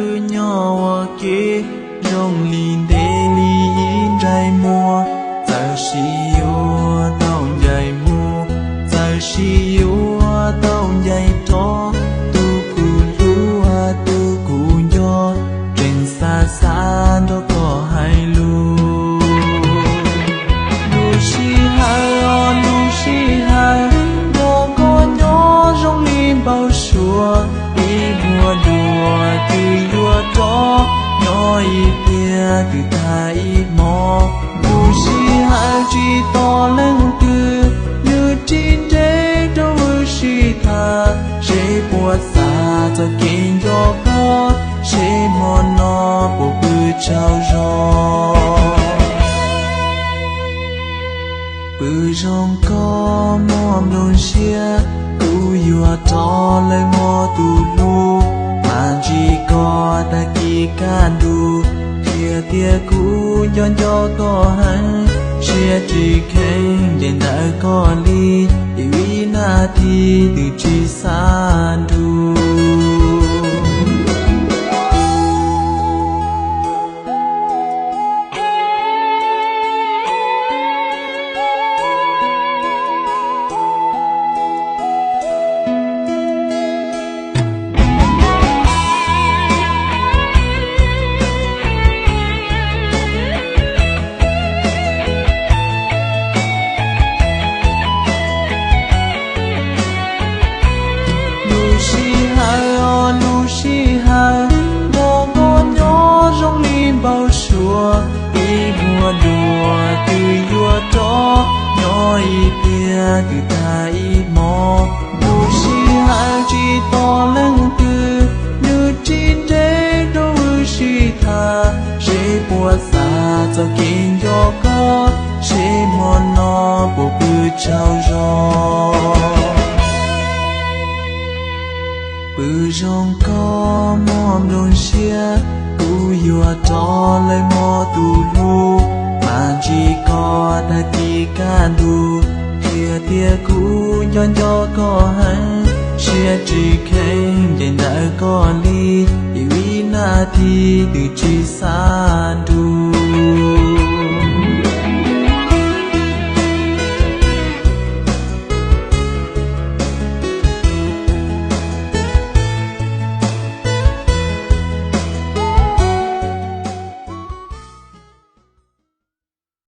Wb nyob ua ke zoo li ntev li ib ntsais muag, txawm sis yuav tau ncaim mus, txawm sis yuav tau ncaim rov, tus kuv hlub tus kuv nco, tseem xav xav nrog koj hais lus. Lub sij hawm, lub sij hawm nrog koj nyob zoo li npau suav, ib vuag dua twb yuav rov, nyob ib pliag twb tag ib hmo. Lub sij hawm tsis tos leej twg, nws tsis nres rau wb sib tham, seb puas xav txoj kev nco koj, seb hmo no puas pw tsaug zog. Pw zoo koj muaj nplooj siab, kuv yuav rov lawm mog tus hlub, mas ntsib koj tag kis kaj ntug, qhia tias kuv nco nco koj heev, siab tsis kheev ncaim ntawm koj li, ib nas this twb tsis xav nrug. Lub sij hawm, lub sij hawm nrog koj nyob zoo li npau suav, ib vuag dua twb yuav rov, nyob ib pliag twb tag ib hmo. Lub sij hawm tsis tos leej twg, nws tsis nres rau wb sib tham, seb puas xav txoj kev nco koj, seb hmo no puas pw tsaug zog. Pw zoo koj muaj nplooj siab, kuv yuav rov lawm mog tus hlub, mas ntsib koj tag kis kaj ntug, qhia tias kuv nco nco koj heev, siab tsis kheev ncaim ntawm koj li, ib nas this twb tsis xav nrug.